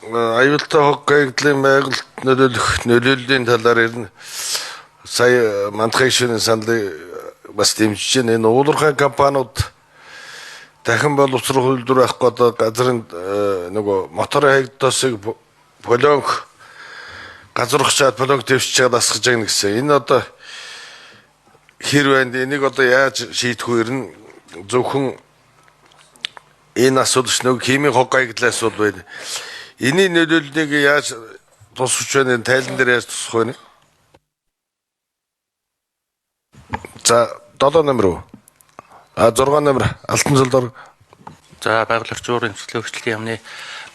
Аюултай хог хаягдлын байгальд нөлөөлөх нөлөөллийн талаар ер нь сая Мандахын гишүүний саналыг бас дэмжиж байна. Энэ уулуурхай компаниуд дахин боловсрох үйлдвэр авах гэдэг газрын нөгөө моторын хаягдлыг полионг газар ухчаад полионг дэвшиж чад асгаж байгаа гэсэн. Энэ одоо хэр байна? Энийг одоо яаж шийдэх вэ? Ер нь зөвхөн энэ асуудал ш нөгөө химийн хог хаягдлын асуудал байна. Энийн нөлөөллийг яаж тусгах вэ? Энэ тайлан дээр яаж тусгах вэ? За 7 номер уу? 6 номер Алтан зул. За байгаль орчин уурын нөхцөлийн өөрчлөлтийн яамны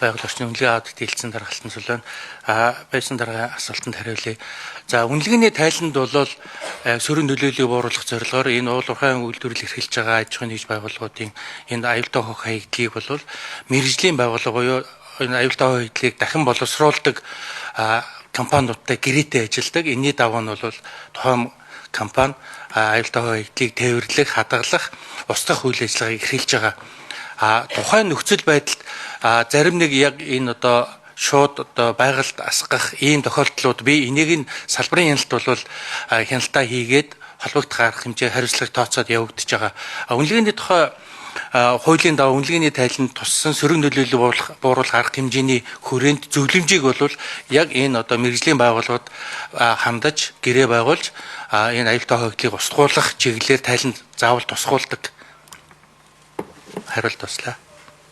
байгаль орчны үнэлгээ аудит хийлцсэн дарга Алтан зул байна. Байсан даргын асуултанд хариулъя. За үнэлгээний тайланд бол сөрөг нөлөөллийг бууруулах зорилгоор энэ уул уурхайн үйлдвэрлэл эрхэлж байгаа аж ахуйн нэгж байгууллагуудын энэ аюултай хог хаягдлыг бол мэргэжлийн байгууллага буюу энэ аюултай хог хаягдлыг дахин боловсруулдаг компаниудтай гэрээтэй ажилладаг. Энэний дагуу нь бол тухайн компани аюултай хог хаягдлыг тээвэрлэх, хадгалах, устгах үйл ажиллагааг эрхэлж байгаа. Тухайн нөхцөл байдалд зарим нэг яг энэ одоо шууд одоо байгальд асгах ийм тохиолдлууд бий. Энийг нь салбарын хяналт бол хяналтаа хийгээд холбогдох арга хэмжээ хариуцлага тооцоод явагдаж байгаа. Үнэлгээний тухай хуулийн дагуу үнэлгээний тайланд туссан сөрөг нөлөөлөл бууруулах арга хэмжээний хүрээнд зөвлөмжийг бол яг энэ одоо мэргэжлийн байгууллагууд хандаж гэрээ байгуулж энэ аюултай хойгдлыг устгуулах чиглэлээр тайланд заавал тусгуулдаг. Хариулт туслаа.